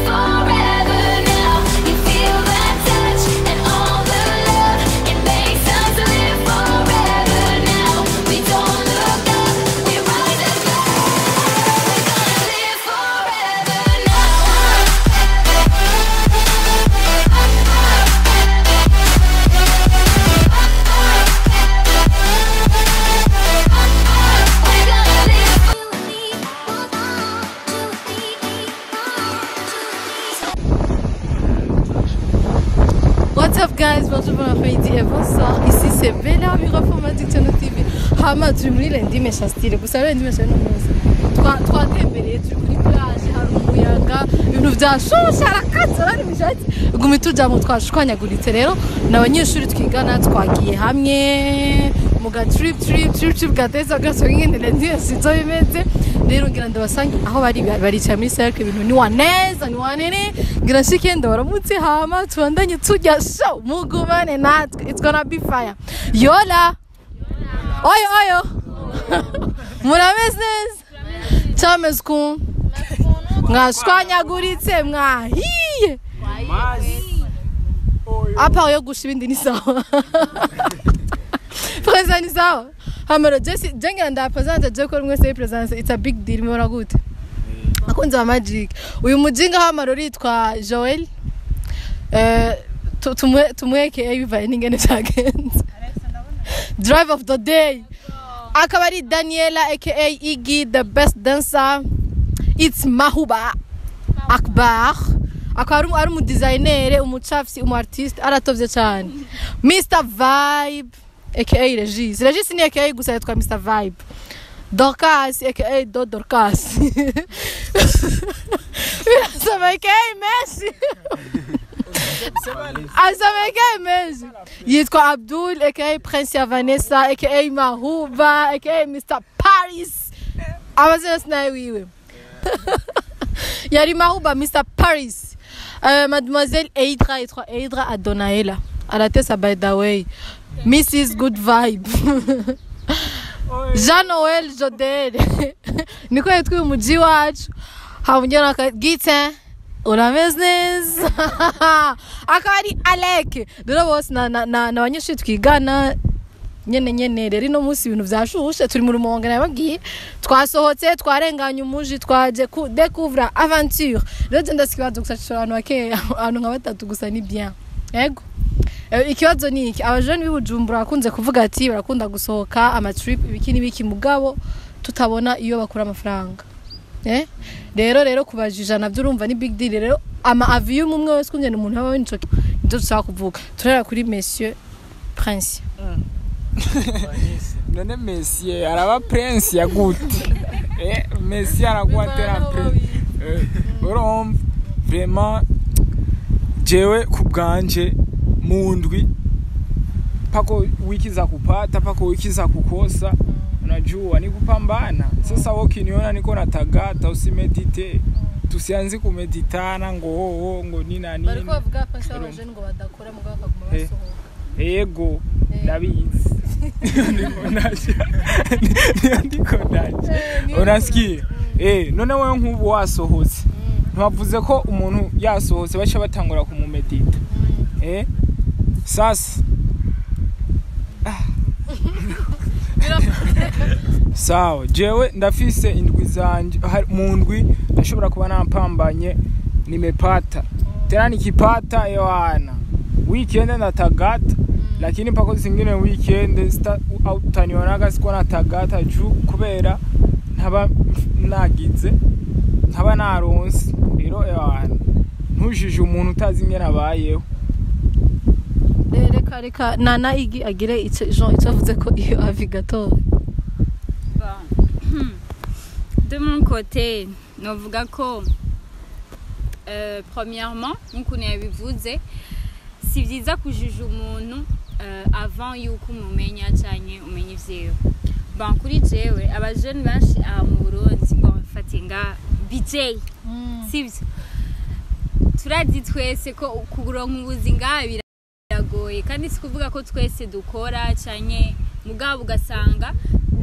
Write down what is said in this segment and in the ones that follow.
Forever now, you feel that touch and all the love. It makes us live forever now. We don't look up, we rise above. We're gonna live forever now. We're gonna live. What's up guys, bonjour, bon après-midi et bonsoir. Ici c'est Bella Microphone Magic Channel TV. Hama turi muri Lundi Meshastile. Gusa Lundi Meshastile no munsi. Twatembereye turi kuri plage, hari umuyaga, ibintu vyashushe harakaze hari imishatsi. Gumi tuja mu twashwanyaguritse rero n'abanyeshuri twigana twagiye hamwe mu ga trip trip trip trip gateza gaso ngene Lundi sinzo bimeze. Rero ngira ndabasange aho bari baricaye muri cercle, ibintu ni waneza ni wanene, ngira nshike ndabaramutse hama tubandanye tujya show, mugumane natwe, it's gonna be fire. Yola oyo oyo, murameze neza cyameze ukuntu mwashwanyaguritse mwahiye apa yo gusha ibindi ni sawa. Présent ni sawa. Hamero Jesse jengira ndapresente je ko mwese presence, it's a big deal. Mubona gute akunze wa Magic uyu mujinga w'amarori yitwa Joel, tumweke bivaye n'ingene vyagenze. Drive of the day akaba ari Daniela aka Iggy the best dancer, it's Mahuba Akbar akaba ari umu designer, umuchafsi, umu artiste aratovye cyane, Mr Vibe aka Regis. Regis ni aka gusa yitwa Mr Vibe. Dorcas aka Do Dorcas. Birasaba aka menshi, asaba aka menshi. Yitwa Abdul aka Prince ya Vanessa aka Mahuba aka Mr Paris. Amazina yose nayo wiwe yari Mahuba Mr Paris. Mademoiselle Eidra yitwa Eidra Adonaela aratesa, by the way, Mrs Good Vibe. Jean Noel Jodel niko yitwa uyu muji wacu. Hamugena Gite urameze neza akaba ari Alec. Rero bose na abanyeshuri twigana nyene nyene. Rero ino munsi ibintu vyashushe, turi mu Rumonge nababwiye, twasohotse twarenganye umuji, twaje ku découvre aventure. Rero je ndasi ikibazo gusa cishora abantu bakeya, abantu nka batatu gusa ni bien. Yego. Ikibazo ni iki: abajene b'i Bujumbura bakunze kuvuga ati barakunda gusohoka ama trip ibiki n'ibiki, mugabo tutabona iyo bakura amafaranga. Rero kubajija navyo urumva ni big deal. Rero ama avis y'umwe wese kungena umuntu aba winico nivyo dushaka kuvuga. Turera kuri Monsieur Prince. None Messi araba prince ya gute? Messi araguatera prince. Urumva vraiment jewe kubwanje mu ndwi pako wiki za kupata pako wiki za kukosa, unajua ni kupambana. Sasa wewe ukiniona niko natagata usimedite, tusianze kumeditana ngo oh, ngo nina nini. Bariko bavuga Prince abajene ngo badakora mugabo bakaguma basohoka. Ego ndabizi. Niko ndaje. Ndiko ndaje. Unasikia? None wewe nk'ubu wasohotse. Ntiwavuze ko umuntu yasohotse baca batangura kumumedita. Sasa sawa, jewe ndafise indwi zanje mu ndwi ndashobora kuba nampambanye nimepata tena, nikipata yohana weekend natagata, lakini pako zingine weekend utanionaga sikuwa natagata juu kubera ntaba nagize, ntaba naronse. Rero ntujije umuntu utazi ingene abayeho. Reka Nana igi agire ico Jean ico avuze ko iyo avi gato. Bon. De mon côté, novuga ko premièrement, nk'ukuntu yabivuze, si vyiza kujija umuntu avant yuko umumenya canke umenya ivyiwe. Bon, kuri jewe, abajene benshi aha mu Burundi, bon, fatiye nga BJ, sivyo? Turazi twese ko kuronka ubuzi ngaha biragoye, kandi si kuvuga ko twese dukora canke, mugabo ugasanga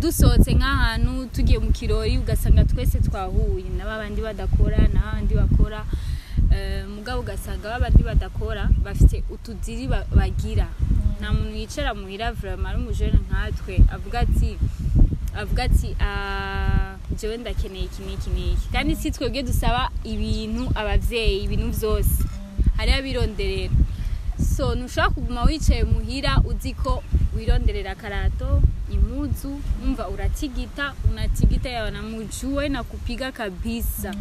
dusohotse nk'ahantu tugiye mu kirori, ugasanga twese twahuye na babandi badakora na babandi bakora. Mugabo ugasanga babandi badakora bafite utudiri bagira. Nta muntu yicara muhira vraiment ari umujene nkatwe avuga ati "Ah, jewe ndakeneye iki n'iki n'iki." Kandi si twebwe dusaba ibintu abavyeyi, ibintu vyose hariho abironderera. So ntushobora kuguma wicaye muhira uzi ko wironderera akarato, impuzu, umva uratigita, unatigita yawe namujue na kupiga kabisa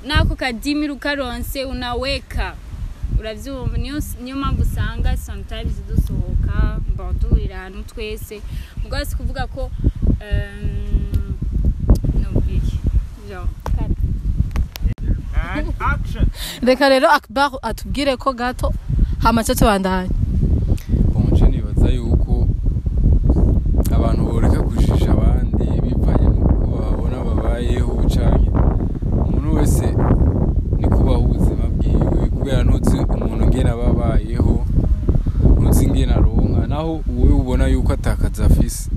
nako kadimi ukaronse unaweka, uravyumva? Niyo mpamvu usanga sometimes dusohoka, bon, duhurira ahantu twese. Mugabo si kuvuga ko novuga iki? Genre, And action. Reka rero Akbar atubwire ko gato, hama cyo tubandanye. Bon, je nibaza yuko abantu boreka kujija abandi bivanye n'uko babona babayeho, canke umuntu wese ni kubaho ubuzima bwiwe, kubera ntuzi umuntu ngene aba abayeho, ntuzi ingene aronka. Naho wowe ubona yuko atakazi afise,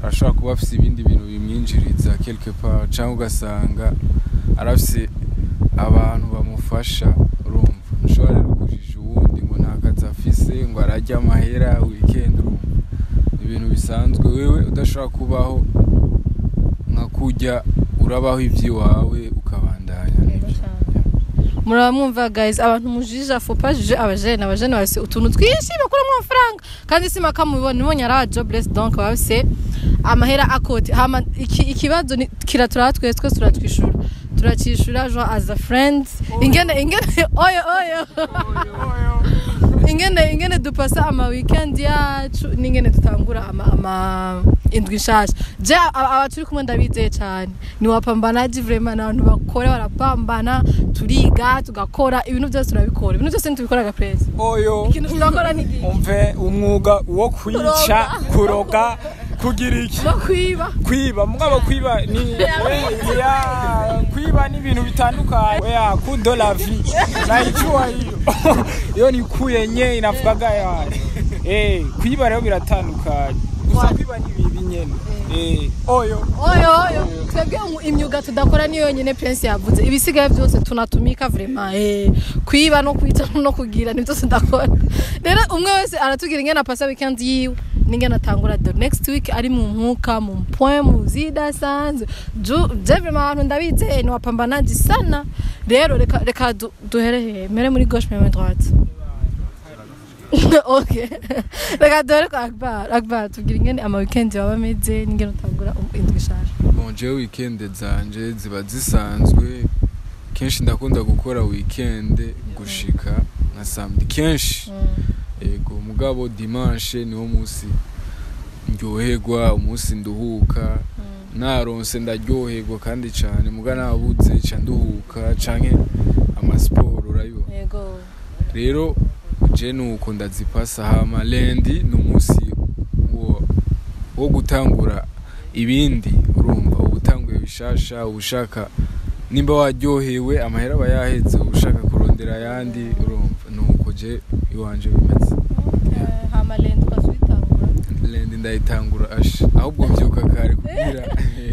arashobora kuba afise ibindi bintu bimwinjiriza quelque part, canke ugasanga arafise abantu bamufasha. Urumva, ntushobora rero kujija uwundi ngo nta kazi afise, ngo ararya amahera weekend. Urumva, ni ibintu bisanzwe. Wewe udashobora kubaho nka kurya, urabaho ivy'iwawe ukabandanya nivyo. Muraba mwumva guys, abantu mujija, faut pas juger abajene. Abajene bafise utuntu twinshi bakuramo amafaranga, kandi si maka mubibona nibonye ari jobless, donc bafise amahera akote. Hama ikibazo kiratura twese, twese turatwishura, turacishura genre as a friend, ingene oyo oyo ingene dupasa ama weekend yacu n'ingene dutangura ama indwi nshasha. Je aba turi kumwe ndabizeye cyane ni wapambanaji vraiment, n'abantu bakora barapambana. Turiga, tugakora, ibintu byose turabikora, ibintu byose ntitubikora ga presse. Oyo. Ikintu tudakora ni iki? Umve, umwuga wo kwica, kuroga, kugira iki? No kwiba. Kwiba, mugabo kwiba ni ya kwiba ni ibintu bitandukanye. Oya, kudo la vie naijua hiyo, hiyo ni ku yenye inavugaga ya kwiba rero biratandukanye. Gusa kwiba ni bibi nyene. Oyo. Oyo oyo, twebwe imyuga tudakora niyo yonyine Prince yavuze, ibisigaye byose tunatumika vraiment. Kwiba no kwica no kugira nibyo tudakora. Rero umwe wese aratubwira ingene apasa weekend yiwe n'ingene atangura the next week, ari mu nkuka mu point mu zidasanzwe. Je vraiment abantu ndabizeye ni wapambanaji sana. Rero reka duhere he? Mere muri gauche, mere muri droite? Okay, reka duhere kwa Akbar. Akbar, tubwira ingene ama weekend baba ameze n'ingene utangura indwi ishaje. Bon, jewe weekend zanje ziba zisanzwe. Kenshi ndakunda gukora weekend gushika nka samedi kenshi. Ego, mugabo dimanche niwo musi ndyoherwa, umunsi nduhuka. Naronse ndaryoherwa kandi cane, muga nabuze ca nduhuka canke amasiporo, urabibona. Yego. Rero je nuko ndazipasa. Hama lundi ni umunsi wo gutangura ibindi. Urumva, uba utanguye bishasha, uba ushaka, nimba waryohewe amahera aba yaheze, uba ushaka kurondera ayandi. Urumva, nuko je iwanje bimeze. Hama lundi ukazitangura? Lundi ndayitangura ashe, ahubwo mvyuka kare kugira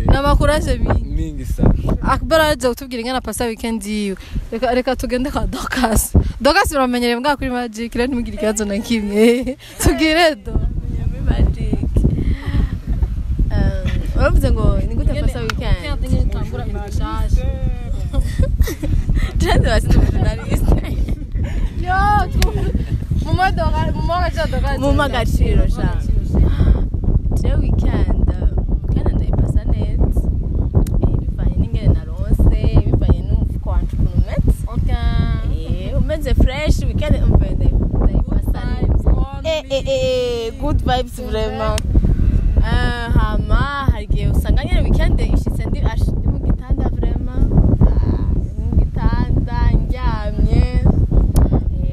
n'amakuru aje mingi. Mingi sana. Akbar araje kutubwira ingene apasa weekend yiwe. Reka tugende kwa Dorcas. Dorcas uramenyereye mbwa kuri Magic, rero ntimugire ikibazo na kimwe. Tubwire do. Muri Magic. Uravuze ngo ni gute pasa weekend? Ingene utangura indwi nshasha. Jewe basi ndi journaliste. Yo, mu modoka, mu modoka Dorcas. Mu agaciro sha. Jewe weekend ndayipasa neza. Bivanye n'ingene meze fresh weekend umve ndayipasa good vibes vraiment. Hama hari igihe usanga nyene weekend ishitse ndi mu gitanda vraiment, mu gitanda ndyamye,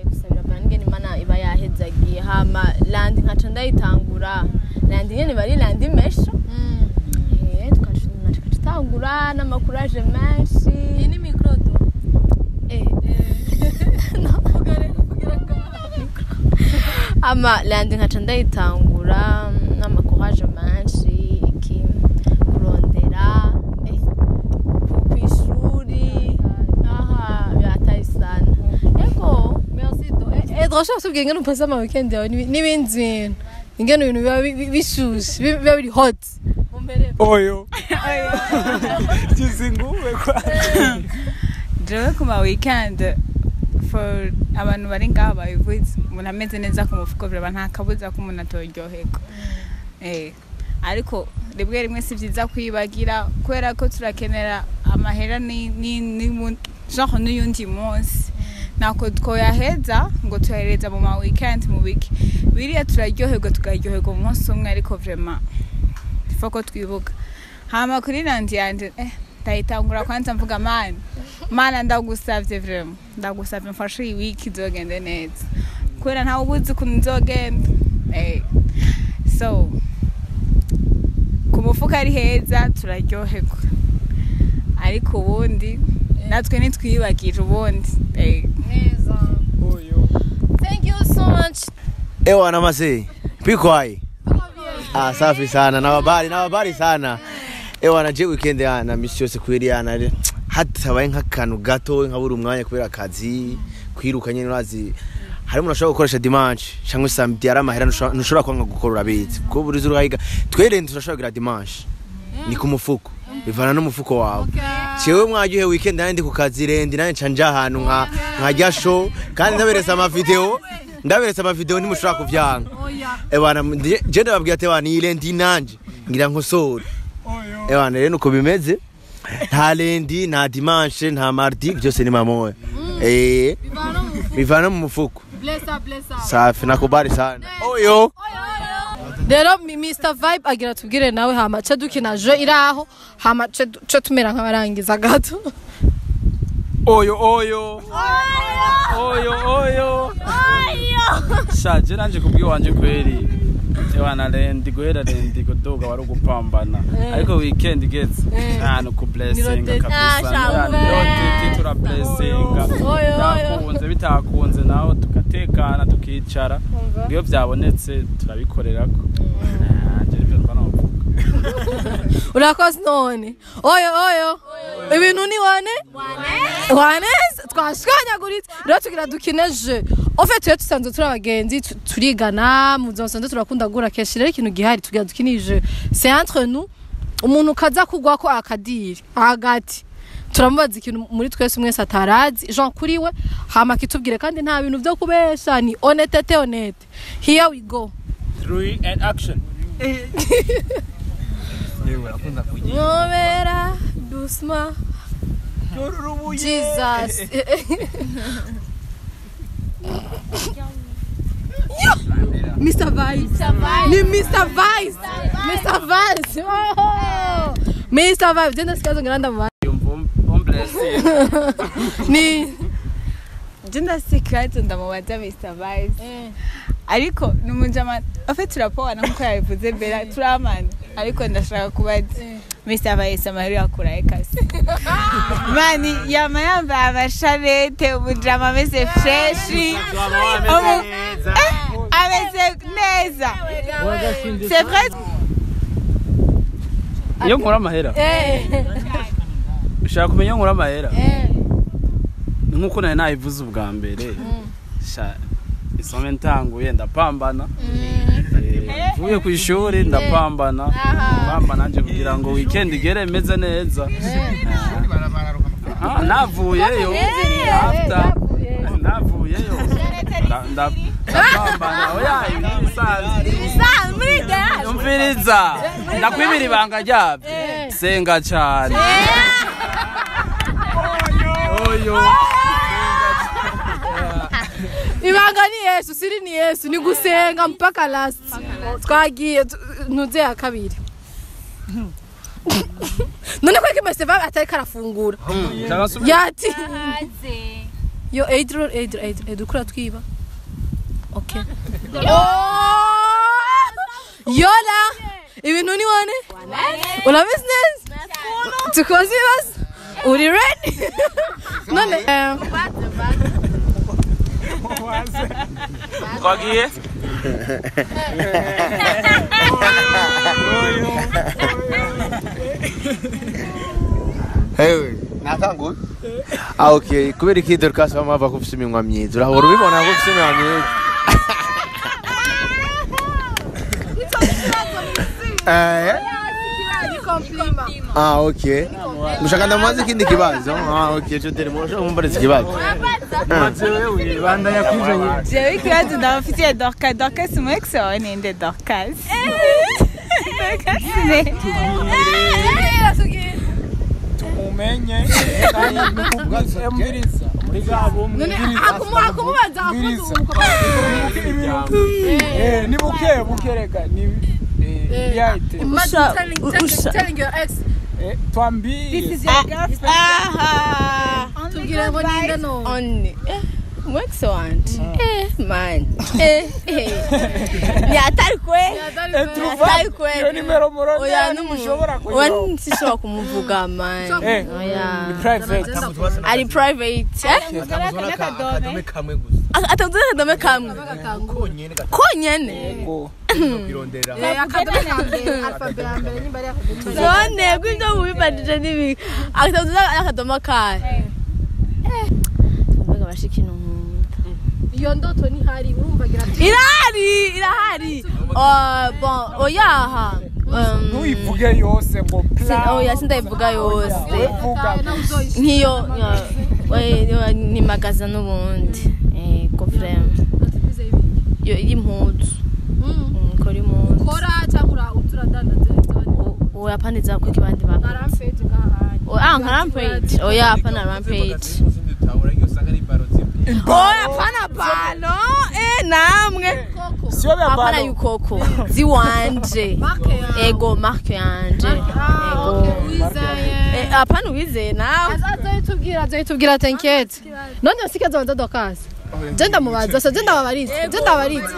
gusa biravana n'ingene Imana iba yahezagiye. Hama lundi nkaca ndayitangura, lundi nyene bari lundi mesho, tukaca tutangura n'amakuraje menshi. Iyi ni micro do. Ama lundi nkaca ndayitangura n'amakuraje menshi, iki kurondera kw'ishuri aha byataye sana. Yego Merci do. Drosha usubwiye ingene upasa ama weekend yawe n'ibindi bintu. Ingene ibintu biba bishushe, biba biri hot. Oyo kizinguwe kwa Jewe ku ma weekend for abantu bari ngaha babivuze, umuntu ameze neza ku mufuko biraba nta kabuza ko umuntu atoryoherwa. Ariko rimwe rimwe si vyiza kwibagira kubera ko turakenera amahera ni genre n'uyundi munsi ntako twoyaheza ngo tuyahereza mu ma weekend mu wiki biriya turaryoherwa tukaryoherwa umunsi umwe, ariko vraiment faut ko twibuka. Hama kuri lundi yanje ndayitangura kwanza mvuga mana ndagusavye vraiment, ndagusavye mfashe iyi wiki izogende neza kubera ntawe ubuzi ukuntu izogenda. So ku mufuka ari heza turaryoherwa, ariko ubundi natwe ntitwiyubakije ubundi. Neza. Thank you so much. Ewa namase pikwai. Safi sana na habari sana. Ewa na je weekend na misi yose kweri ana hatabaye nk'akantu gato nkabura umwanya kubera akazi kwiruka nyene urazi hari umuntu ashobora gukoresha dimanche cyangwa samedi ari amahera ntushobora kwanga gukora urabizi kuko buri zuru hayiga twerenze turashobora kugira dimanche ni ku mufuko bivana n'umufuko wawe. Cewe mwagiye weekend nandi ku kazi rendi nandi canja ahantu nka nkajya show kandi ndaberesa ama video ntimushobora kuvyanga. Ebana je ndababwira ati bana iyi rendi nanje ngira nkosore. Ebana rero nuko bimeze nta rendi nta dimanche nta mardi byose ni mamoya. Bivana mu mufuko. Bless up. Safi nakubali sana. Oyo. Rero Mr Vibe agira tubwire nawe hama ce dukina je iraho hama ce tumera nk'abarangiza gato. Oyo oyo. Oyo oyo. Shaje nanje kubwiye wanje kweri. Ewana lendi guhera lendi kuduga wari gupambana. Ariko weekend igeze. No ku blessing kabisa. Rotete tura blessing. Byakunze bitakunze naho tugatekana tukicara. Iyo byabonetse turabikorerako. Nje nivyo mba novuga. Urakoze none. Oyo oyo. Ibintu ni wane? Wane. Twashwanyaguritse. Rero tugira dukine je. En fait tuye tusanzwe turi abagenzi turigana mu buzima turakunda gura kenshi rero ikintu gihari tugira dukine je. C'est entre nous. Umuntu kaza kugwa ko akadiri hagati. Turamubaza ikintu muri twese mwese atarazi Jean kuri we hama kitubwire kandi nta bintu byo kubesha ni honnêteté honnête. Here we go. 3 and action. Ngomera doucement. Jesus. Mr. Vice. Ni Mr. Vice. Mr. Vice. Oh. Mr. Vice. Jenda sikazo ngiranda mwa. Ni Jenda sikazo ndamubaza Mr. Vice. Ariko numujama en turapoana nkuko yabivuze Bella turamana ariko ndashaka kubaza Mr. Vice amahera yakuraye kasi. Mani yama yambaye amasharete umujama ameze fresh. Ameze neza. C'est vrai. Iyo nkora amahera. Ushaka kumenya nkora amahera? Nkuko nari nabivuze ubwa mbere. Isome ntanguye ndapambana. Mvuye ku ishuri ndapambana. Pambana nje kugira ngo weekend igere meze neza. Navuyeyo. After navuyeyo. Ndapambana. Oya ibisanzwe. Umviriza. Ndakwibira ibanga ryabyo. Senga cyane. Oyo. Yesu, siri ni Yesu, ni gusenga mpaka last. Twagiye ntuze ya kabiri. None ko kimese baba atari karafungura. Yati. Yo Adro Adro Adro Adro kura twiba. Okay. Yola, ibintu ni wane? Ura business? Tukoze ibibazo? Uri ready? None Twagiye. Hey, natanguye. Ah okay, kubera iki Dorcas bamava ko ufise iminwa myiza. Urahora ubibona ko ufise iminwa myiza. Ah okay. Mushaka ndamubaza ikindi kibazo. Ah okay, cyo tere mushaka mumbariza ikibazo. Bandanya kwivyo. Jewe ikibazo ndabafitiye Dorcas. Dorcas mu ex wawe ninde Dorcas? Dorcas ne? Tumumenye kandi muri gabo none akumubaza mbiriza. Ni buke bukereka ni yaite. Imagine telling your ex Twambie. This is your girlfriend. Aha. Tubwire ngo ninde no. Only. Mu ex wanje. Man. Ni atari kwe. Atari kwe. Iyo nimero murondera Oya ntimushobora Oya kuyironka. ntishobora kumuvuga man. Oya. Ni private. Ari private. Akadome kamwe gusa. Atavuze akadome kamwe. Konyene Konyene. Yego. Kirondera. Akadome kambere alphabet ya mbere nyimba ari akadome. None kwibyo mubibajije nibi. Atavuze akadome kahe. Mbega bashiki nkunda. Iyo ndoto ni hari urumva gira Irahari, irahari. Bon, oyaha. Ntuyivuge yose ngo plan. Oya sindayivuga yose. Uvuga. Nkiyo ni magaza n'ubundi. Ko vraiment. Yo y'impuzu. Kora impuzu. Kora cyangwa uturadandaza. Oya pandiza kuko ibandi ba. Rampage ngahanye. Ah, nka rampage. Oya apana rampage. Oya apana balo. Namwe. Sio bya Apana balo. yukoko. Ziwanje. Ego marque yanje. Ego. Apana wizeye nawe. Azoyitubwira azoyitubwira t'inquiète. None usikaza baza Dorcas. Je ndamubaza, je ndababariza, je ndabariza.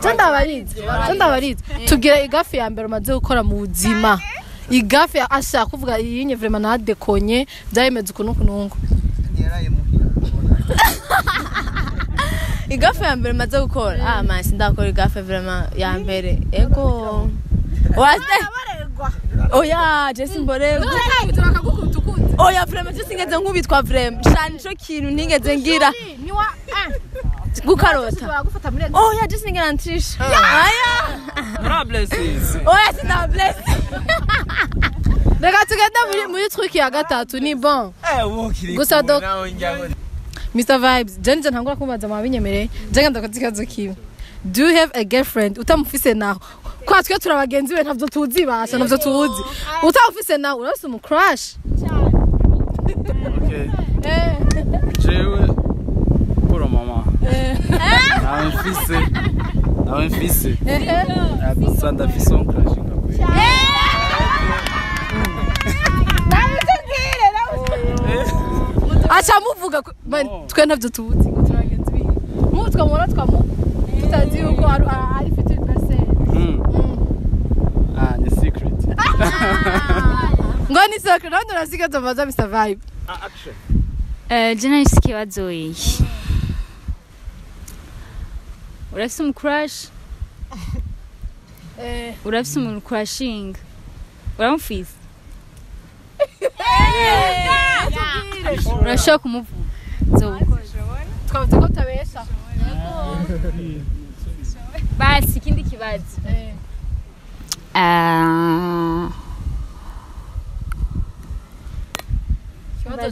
Je ndabariza, je ndabariza. Tubwira igafe ya mbere umaze gukora mu buzima. Igafe ashaka kuvuga iyi vraiment nadekonye byayemeze ukuntu kunungu. Igafe ya mbere maze gukora. Ah man, sindakora igafe vraiment ya mbere. Ego. Waste. Oya, je simborerwa. Oya vraiment je singeze nkubitwa vraiment. Shana ico kintu ntigeze ngira. Gukarota. Oya, je singera ntrisha. Aya. Mura blessings. Oya sinda bless. Reka tugende muri truc ya gatatu ni bon. Gusa dok Mr Vibes, je ntangura kumbaza mwabinyemereye. Je ngenda kubaza ikibazo kimwe. Do you have a girlfriend? Utamufise naho. Kwa twe turi abagenzi be ntavyo tuzi basha ntavyo tuzi. Utamufise naho urafise umu crush? Okay. Jewe pour mama. Nawe mfise. Nawe mfise. Gusa ndafise un crush ngakwe. Acha muvuga twe ntavyo tuzi ngo turi abagenzi biwe. Nk'ubu twamubona twamu tutazi yuko ari future person. Ah, ni secret. Ngo ni secret none urasiga tumaza Mr Vibe. Action. Je nahise ikibazo iyi. Urafise umu crush? Urafise umuntu crushinga? Uramufise? Urashobora kumuvuga? Twavuze ko tutabesha. Basi ikindi kibazo. Ikibazo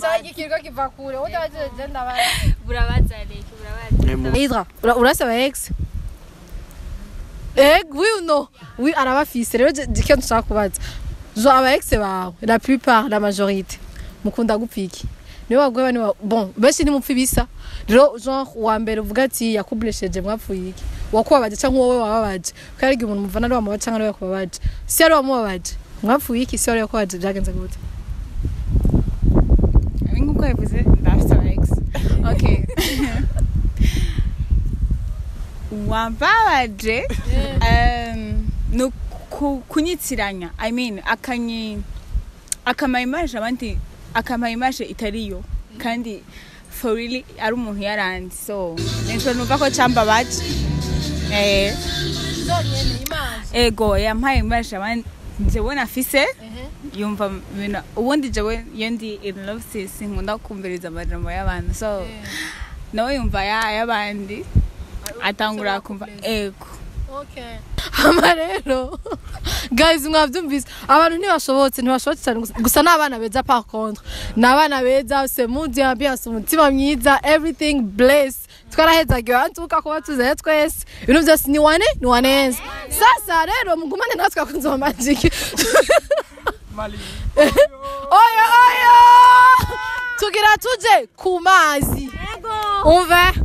cyayi kiriko kiva kure. Utabaje je ndabaye. Burabaza reka burabaza. Idra, urasaba ex? Oui ou non? Oui, arabafise. Rero icyo nshaka kubaza. Jo aba ex bawe, la plupart, la majorité. Mukunda gupfa iki? Niwe waguheba, niwe bon, benshi ntimupfa ibisa. Rero genre uwa mbere uvuga ati yakublesheje, mwapfuye iki, wakubabaje cyangwa wowe wababaje? Kuko hari igihe umuntu muvana ari wamubabaje cyangwa ari we yakubabaje. Si ari wamubabaje, mwapfuye iki? Si ari yakubabaje, byagenze gute? Ni nk'uko yavuze, ndafite aba ex. Okay, wambabaje ni kunyitiranya, I mean akanyi akama image abandi, akama image itariyo, kandi for really ari umuntu yaranze. So nico numva ko cambabaje. Ego, yampaye image abandi jewe nafise, yumva ibintu. Ubundi jewe iyo ndi in love sinkunda kumviriza amajambo y'abantu, so nawe yumva y'abandi, atangura kumva ego. Hama rero guys, mwavyumvise, abantu ntibashobotse, ntibashobotse cyane. Gusa ni abana beza. Par contre ni abana beza, c'est mood, ambiance, umutima mwiza, everything bless. Twarahezagiwe antuka kuba tuzaye twese, ibintu byose ni wane ni waneza. Sasa rero mugumane natwe, akunze wa Magic. Oyo oyo, tugira tuje ku mazi, umve.